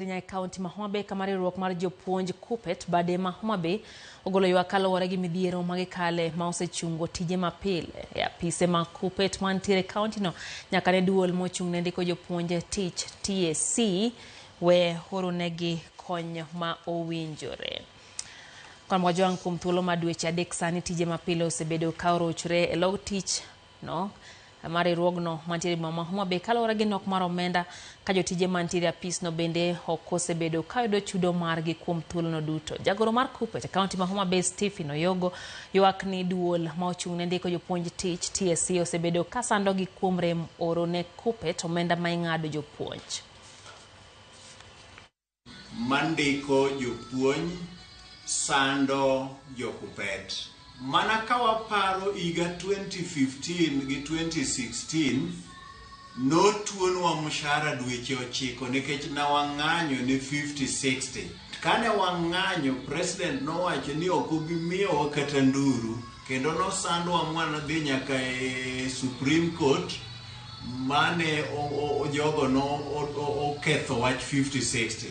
E kaunti ma Homa Bay kama riwruok mar jopuonj KUPPET bade ma Homa Bay ogolo ywak kaluwore gi midhiero ma gikale ma osechungo tije mapile e apise mag KUPPET mantiere e kauntino nyaka ne duol mochung' ne ndiko jopuonj tich TSC we oronegi kony ma owinjore. Kwano Wajwang' kuom thuolo ma dweche 3 sani tije mapile osebedo ka orochre e log tich no mar riwruogno mantiere e boma ma Homa Bay kaluwore gi nok mar omenda ka jotije mantiere e apisno bende ok osebedo ka yudo chudo margi kuom thuolono duto. Jagoro mar KUPPET e kaunti ma Homa Bay Stephen Oyogo ywak ni duol ma ochung' ne ndiko jopuonj tich TSC osebedo ka sandogi kuom rem oro ne KUPPET omenda ma ing'ado jopuonj. Mandiko jopuonj sando jokupet. Mana ka waparo higa 2015 gi 2016 notuonwa mshahara dweche 9 nikech ne wang'anyo ne 50-60. Kane wang'anyo president nowacho ni ok obi miyowa kata nduru kendo nosandwa mwanadhi nyaka e Supreme Court mane jogo no oketho wach 50-60.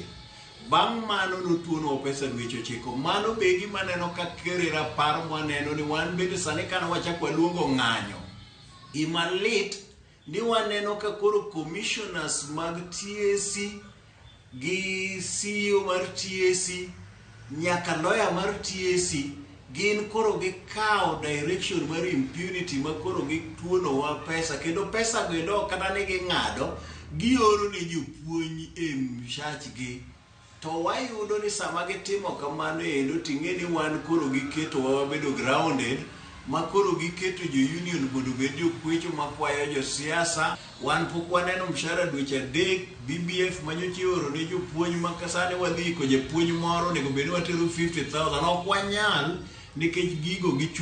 Bang' mano notuonwa pesa dweche 9. Mano be gima aneno ka kere rapar mwaneno ni wan bende sani kane wachako waluongo ng'anyo. Gima lit ni waneno ka koro commissioners mag TSC gi CEO mar TSC nyaka lawyer mar TSC gin koro gikawo direction mar impunity ma koro gituonowa pesa kendo pesa go endo ok kata ni ging'ado gioro ne jopuonj e mshachgi to wayudo ni sama gitimo kamano endo ting'e ni wan koro giketowa wabedo grounded ma koro giketo jo union mondo obed jokwecho makwayo josiasa. Wan pok waneno mshahara dweche 3, BBF manyocha ioro ne jopuonj ma sani wadhi iko japuonj moro onego bed ni watero 50,000 ok wanyal nikech gigo gichu.